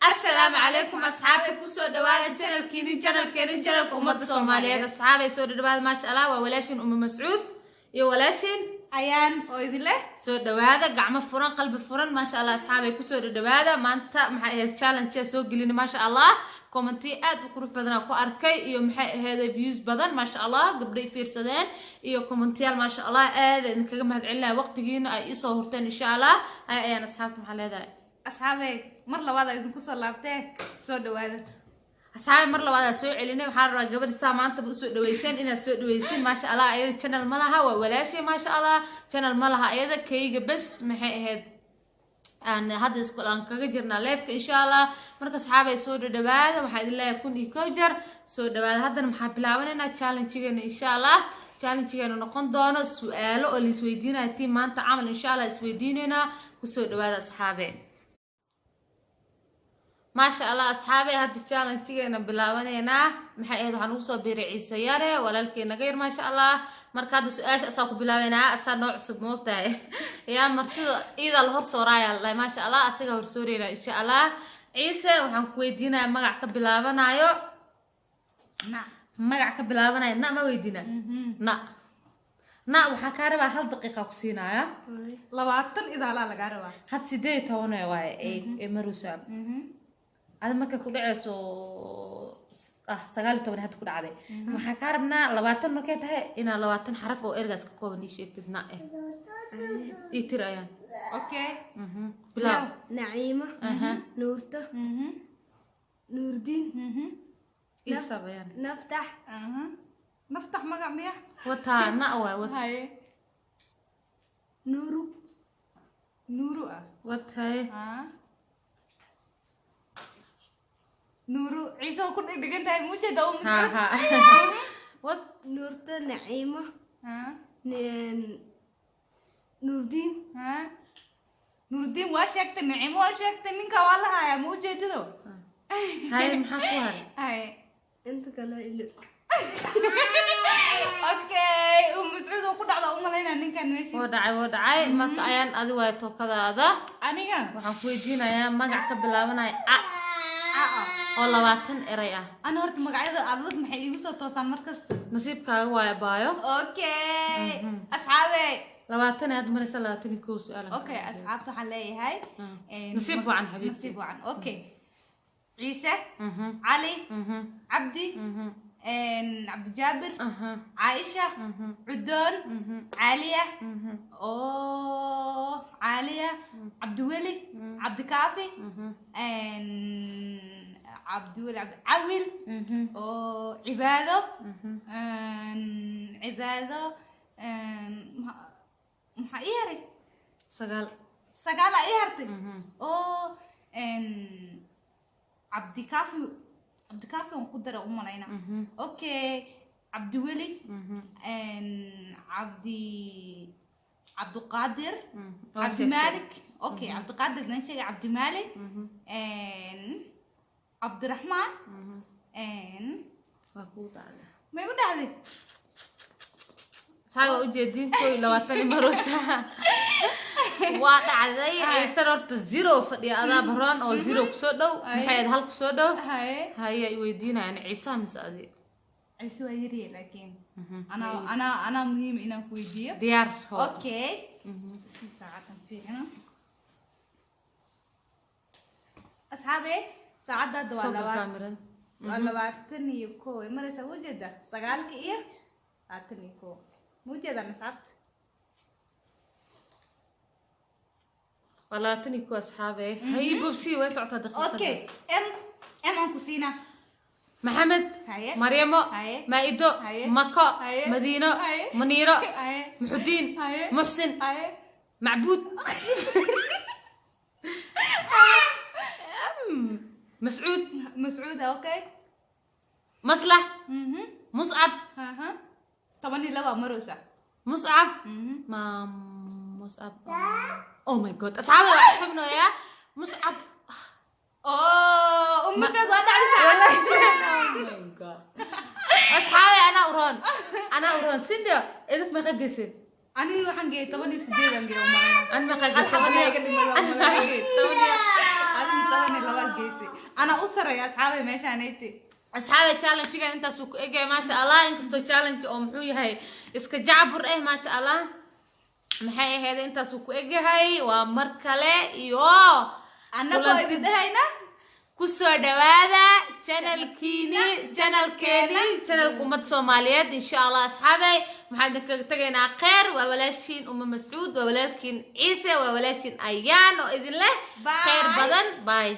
Asalaamu calaykum asxaabta, kusoo dhawaada channelkiini, channelkeeni, channelka ummadda Soomaaliyeed. Asxaabay, soo dhawaada. Maasha Allah, waa walaashin Uma Mascuud iyo walaashin Ayaan oo idin leh. Soo dhawaada, gacmo furan, qalbi furan. Maasha Allah, asxaabay, kusoo dhawaada. Maanta maxay ahayd challenge soo gelina. Maasha Allah, commenti aad u qurux badan ku arkay iyo maxay ahayd views badan. Maasha Allah, gabdhay fiirsadeen iyo commentiyaal. Maasha Allah, aad idinkaga mahadcelinaya waqtigiina ay isoo hurteen. Insha Allah ay ayaan asxaabta maxaa leedahay? Asxaabey, mar labaad idinku soo laabtee, soo dhawaada. Asxaabi, mar labaad soo celinay. Waxaa la rabaa gabadh saa maantaba usoo dhaweysan inaad soo dhaweysin. Maasha Allah, ayada channel ma laha, waa walaashay. Maasha Allah, channel ma laha ayada, kayga bes maxay ahayd aan hadda isku aan kaga jirnaa liveka, insha Allah. Marka asxaabay, soo dhadhawaada. Waxaa idin leeyahay 1001 jeer soo dhawaada. Haddana maxaa bilaabanaynaa challengegeena, insha Allah. Challengegeena noqon doono su-aalo oo la isweydiinaya tii maanta camal, insha Allah isweydiineynaa. Kusoo dhawaada asxaabe. Maasha Allah, asxaabe, hadda challengegeena bilaabaneynaa. Maxay ahayd, waxaan ugu soo biiray Ciise Yare, walaalkay naga yar. Maasha Allah, marka hadda su-aasha asaa ku bilaabeynaa, asaa noo cusub, moogtahay yaa martida iidaa la hor sooraaya lahay. Maasha Allah, asaga horsooreynaa, insha Allah. Ciise, waxaan ku weydiinayaa magac ka bilaabanayo na. Magac ka bilaabanayo na ma weydiina na na. Waxaan kaa rabaa hal daqiiqa ku siinaya. 20 idaalaa lagaa rabaa. Had 18 waaye ee marusa ada markay ku dhaceyso ah 19 hadda ku dhacday. Waxaan kaa rabnaa 20 markay tahay inaad 20 xaraf oo ergaas ka kooban ii sheegtid na eh ii tir ayaan. Okay. Bilaab. Naciimo. Nuurto. Nuurdiin. Ii xisaab ayaan. Naftax. Naftax magac miya? Wataa na waay wat. Haye. Nuuru. Nuuru ah. Wataye. Ah. Nuuru Ciise oo ku dhegdhegan tahay muujeeda u ha Mascuud. Ha wat. Nuurto, Naciimo. Ha. Nuurdiin. Ha, Nuurdiin waa sheegtay, Nicimo waa sheegtay, ninka waa la hayaa, ma ujeedido? Haye, maxaa ku haray? Haye. Inta kale ilo. Okay, uu Mascuud oo ku dhacda u malaynaa ninkan meeshiis. Woo dhacay, woo dhacay. Marka ayaan adi waay tookadaada. Aniga. Waxaan ku weydiinayaa magac ka bilaabanaya a aa oo 20 eray ah. Ana horta magacyada adag maxay iigu soo toosaan mar kasta? Nasiibkaaga waay, abaayo. Okay, asxaabe. 20 ayaad maraysa, 21 su-aal. Okay, asxaabta waxaan leeyahay Nasiib wacan, xabiibti. Nasiib wacan. Okay, Ciise, Cali, Cabdi, Cabdijaabir, Caaisha, Cudoon, Caaliya oo Caaliya, Cabdiweli, Cabdikaafi, Cabdiweli, Cabdi Cawil oo Cibaado, Cibaado, maxaa ii haray? 9. Sagaalaa ii hartay oo Cabdikaafi, Cabdikaafi waan ku dara u malayna. Okay, Cabdiweli, Cabdi, Cabdiqaadir, Cabdimaalik. Okay, Cabdiqaadir nan sheegay, Cabdimaalik, Cabdiraxmaan. Waa kugu dhacday. Ma igu dhacday? Saga waa ujeediin, 21 marosa waa dhacday. Ciise horta zero fadhiya, adaa baroon oo zero kusoo dhow. Maxay ahayd, hal kusoo dhow. Haye. Haya, i weydiinayaan Ciisaha mise adi? Ciise waa yariye, laakiin anaa muhiim inaan ku weydiiyo. Diyaar. Okay, si saacadan fiicno asxaabe. Saacadda hadda waa Soo gal kaamirada. Waa 21 ay maraysaa, ujeeda 9:21, ma ujeedaan asxaabta? Waa 21, asxaabe. Hay, bobsi way socotaa daqiiqada. Okay, m m aan ku siinaa. Maxamed. Haye. Maryamo. Haye. Maa'ido. Haye. Mako. Haye. Madiino. Haye. Muniiro. Haye. Muxudiin. Haye. Muxsin. Haye. Macbuud, Mascuud. Mascuuda, okay. Maslax. Muscab. Aha, 12 maraysa. Muscab, ma Muscab. Oh my God, asxaabi, waa xisabinoyaa Muscab. Oh, Mascuud waa dhacaysaa. Oh my God, asxaabi, anaa uroon, anaa uroon. Sindio, idink meeqa geysin? Aniga waxaan geeyay 18 aan geeyay umalayna. An meeqa Hal xabo geysay? iga dhimay waa An meeqa geysay? Toban iyo Adi 12 geysay. Anaa u sareeya, asxaabay, meeshaanayti. Asxaabe, challenge-gan intaasuu ku egyahay, maasha Allah. Inkastoo challenge oo muxuu yahay iska jacbur eh, maasha Allah, maxay ahayd, intaasuu ku egyahay. Waa mar kale iyo Annagoo idin dhahayna kusoo dhawaada channelkiini, channelkeeni, channelka ummad Soomaaliyeed, insha Allah. Asxaabey, maxaan idinkaga tagaynaa kheer. Waa walaashiin Uma Mascuud, waa walaalkiin Ciise, waa walaashiin Ayaan oo idin leh Bye. kheyr badan. Bye.